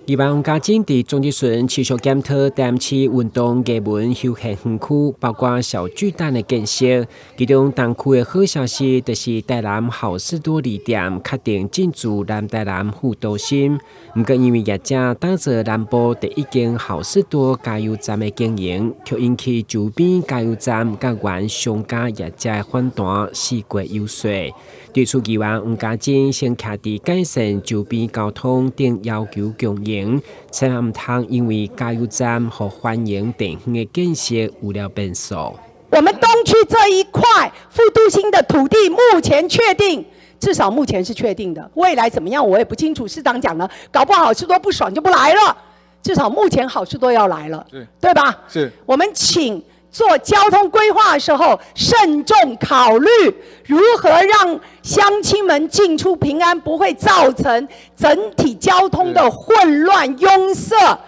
議員黃嘉貞佇總質詢持續檢討台南市運動藝文休閒園區，包括小巨蛋的建設。其中東區的好消息就是台南好市多里店確定進駐南台南副都心。毋過因為業者打造南部第一間好市多加油站的經營，卻引起周邊加油站佮原商家業者的反彈，四界遊說。對此，議員黃嘉貞先徛佇改善周邊交通等要求共贏，千萬毋通因為加油站予繁榮地方的建設有了變數。我們東區這一塊副都心的土地，目前確定，至少目前是確定的。未來怎麼樣，我也不清楚。市長講了，搞不好好市多不爽就不來了。至少目前好市多要來了，對吧？是。我們請做交通規劃的時候，慎重考慮如何讓鄉親們進出平安，不會造成整體交通的混亂、擁塞，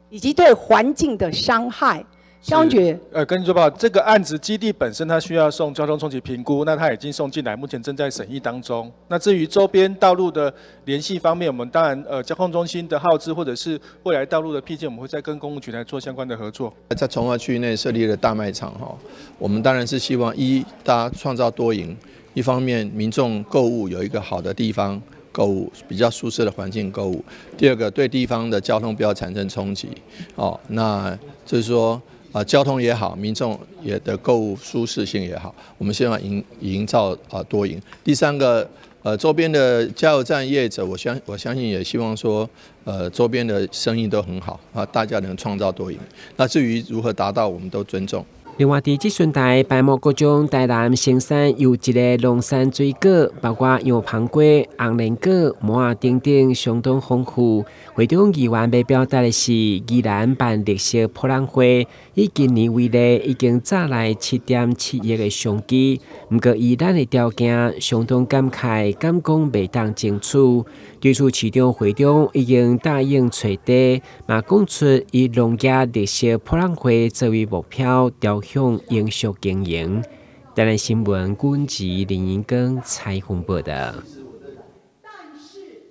以及對環境的傷害。江局，跟你說吧，這個案子基地本身它需要送交通衝擊評估，那它已經送進來，目前正在審議當中。那至於周邊道路的聯繫方面，我們當然交控中心的號誌或者是未來道路的闢建，我們會再跟工務局來做相關的合作。在重劃區內設立了大賣場哈，我們當然是希望一大家創造多贏，一方面民眾購物有一個好的地方購物，比較舒適的環境購物；第二個對地方的交通不要產生衝擊，哦，那就是說。啊，交通也好，民眾也的購物舒適性也好，我們希望營造啊多贏。第三個，周邊的加油站業者，我相信也希望說，周邊的生意都很好啊，大家能創造多贏。那至於如何達到，我們都尊重。另外，佇質詢台排摸各種台南生產優質的農產水果，包括洋香瓜、紅蓮果、梅仔等等，相當豐富。會中議員欲表達的是，宜蘭辦綠色博覽會，以今年為例，已經詐來7.7億的商機。毋過以咱的條件，相當感慨，敢講袂當爭取。對此，市長會長已經答應揣地，嘛講出以農業綠色博覽會作為目標，朝向永續經營。台南新聞，軍籍林英庚採訪報道。